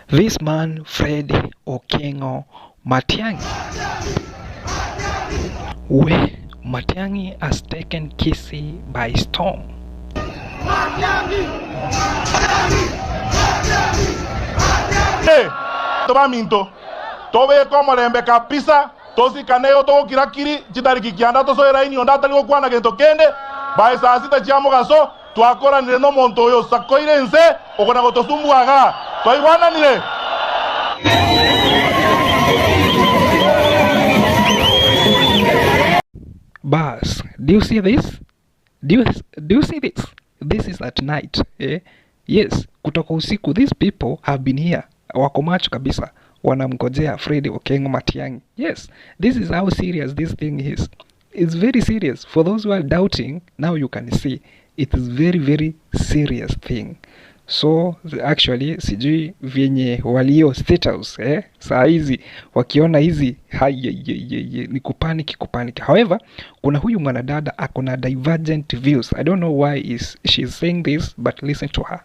This man Fred Okengo Matiang'i. We Matiang'i has taken Kisii by storm. Hey, tobaminto tobeka omorembe kabisa tosikane igo togokira kiri chitariki kianda tosoe laini onde atari gokwana gento kende by saa sita chia mogaso twakoranire na omonto oyo osakoire ense okona gotosumbua igaa twaigwananire. Bas, do you see this? Do you see this? This is at night. Eh? Yes, kutoka usiku these people have been here. Wako macho kabisa. Wanamngojea Fred Okengo Matiang'i. Yes, this is how serious this thing is. It's very serious. For those who are doubting, now you can see it is very very serious thing. So actually sijui vyenye walio State House, saa hizi wakiona hizi hayeyeyeye ni kupaniki kupaniki. However, kuna huyu mwanadada ako na divergent views. I don't know why is she's saying this, but listen to her.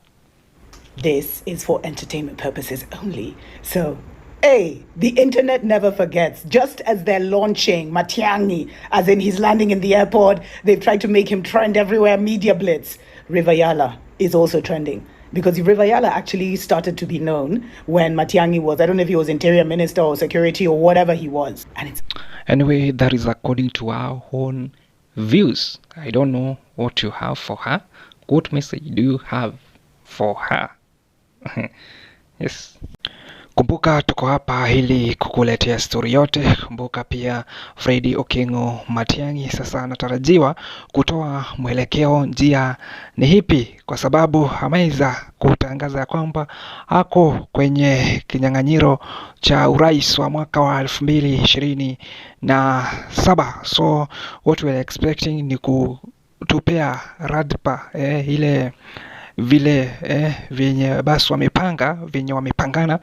This is for entertainment purposes only. So, hey, the internet never forgets. Just as they're launching Matiang'i, as in he's landing in the airport, they've tried to make him trend everywhere, media blitz. River Yala is also trending. Because River Yala actually started to be known when Matiang'i was, I don't know if he was interior minister or security or whatever he was. And it's Anyway, that is according to our own views. I don't know what you have for her. What message do you have for her? Yes. Kumbuka tuko hapa ili kukuletea stori yote. Kumbuka pia Fred Okengo Matiang'i sasa anatarajiwa kutoa mwelekeo, njia ni ipi, kwa sababu ameweza kutangaza ya kwamba ako kwenye kinyang'anyiro cha urais wa mwaka wa 2027. So what we are expecting ni kutupea ratiba, ile vile vyenye basi wamepanga, vyenye wamepangana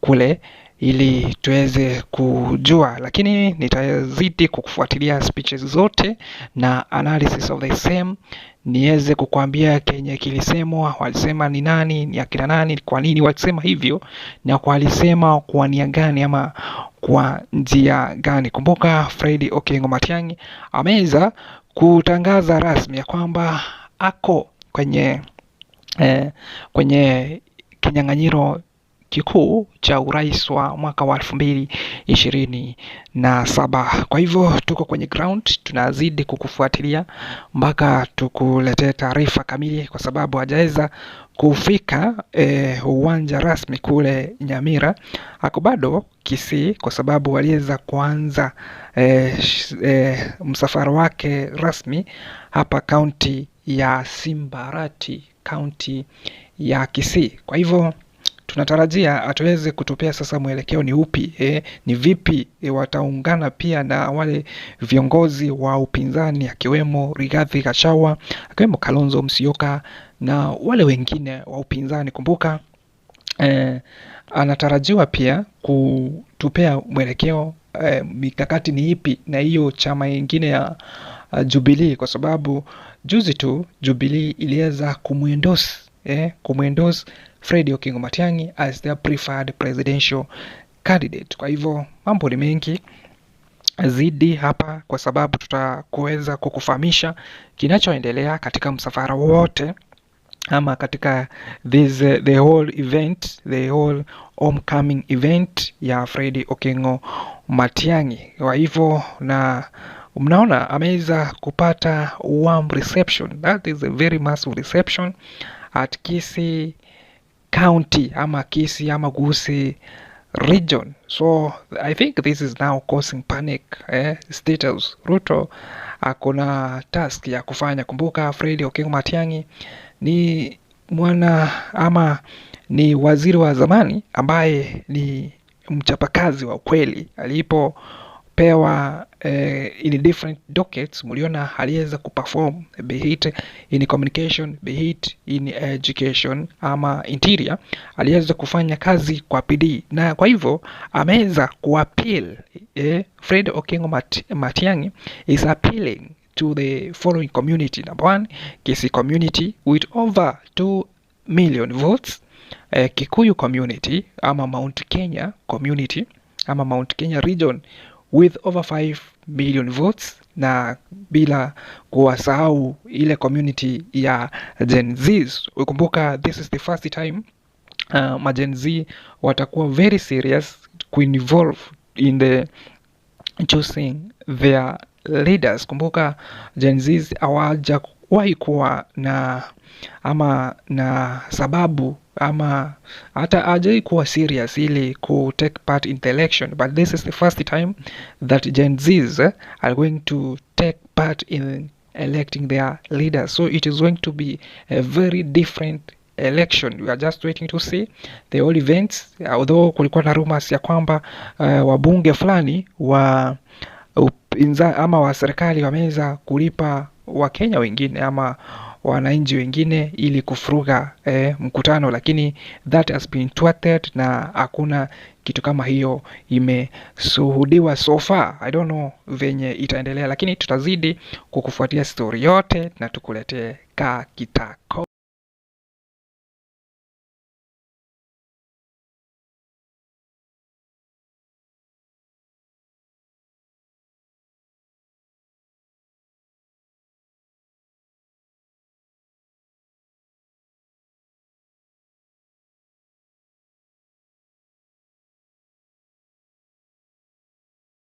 kule ili tuweze kujua, lakini nitazidi kukufuatilia speeches zote na analysis of the same, niweze kukuambia kenye kilisemwa, walisema ni nani, ni akina nani, kwa nini walisema hivyo, na kwa walisema kwa nia gani ama kwa njia gani. Kumbuka Fred Okengo Matiang'i ameweza kutangaza rasmi ya kwamba ako kwenye kinyang'anyiro kikuu cha urais wa mwaka wa 2027. Kwa hivyo tuko kwenye ground, tunazidi kukufuatilia mpaka tukuletee taarifa kamili, kwa sababu hajaweza kufika uwanja rasmi kule Nyamira, ako bado Kisii, kwa sababu waliweza kuanza msafara wake rasmi hapa kaunti ya Simbarati, kaunti ya Kisii. Kwa hivyo tunatarajia atuweze kutupea sasa mwelekeo ni upi, ni vipi wataungana pia na wale viongozi wa upinzani akiwemo Rigathi Gachagua, akiwemo Kalonzo Musyoka na wale wengine wa upinzani. Kumbuka anatarajiwa pia kutupea mwelekeo, mikakati ni ipi na hiyo chama ingine ya Jubilee, kwa sababu juzi tu Jubilee iliweza kumuendorse Fred Okengo Matiang'i as their preferred presidential candidate. Kwa hivyo mambo ni mengi zidi hapa, kwa sababu tutakuweza kukufahamisha kinachoendelea katika msafara wote ama katika this the whole event, the whole homecoming event ya Fred Okengo Matiang'i. Kwa hivyo na mnaona ameweza kupata warm reception, that is a very massive reception at Kisii County ama Kisii ama Gusii region. So I think this is now causing panic, status. Ruto akona task ya kufanya. Kumbuka Fred Okengo Matiang'i ni mwana ama ni waziri wa zamani ambaye ni mchapakazi wa ukweli. Alipopewa in different dockets, mliona aliweza kuperform, be it in communication, be it in education ama interior, aliweza kufanya kazi kwa bidii, na kwa hivyo ameweza kuappeal, Fred Okengo Matiang'i is appealing to the following community. Number one, Kisii community with over 2 million votes. Kikuyu community ama Mount Kenya community ama Mount Kenya region with over 5 million votes, na bila kuwasahau ile community ya Gen Zs. Ukumbuka this is the first time ma Gen Z watakuwa very serious kuinvolve in the choosing their leaders. Kumbuka Gen Zs hawajawahi kuwa na ama na sababu ama hata hajai kuwa serious ili ku take part in the election, but this is the first time that Gen Zs are going to take part in electing their leaders, so it is going to be a very different election. We are just waiting to see the all events, although kulikuwa na rumors ya kwamba wabunge fulani wa upinza ama wa serikali wameweza kulipa Wakenya wengine ama wananchi wengine ili kuvuruga mkutano, lakini that has been thwarted na hakuna kitu kama hiyo imeshuhudiwa so far. I don't know venye itaendelea, lakini tutazidi kukufuatia story yote na tukuletee kaa kitako.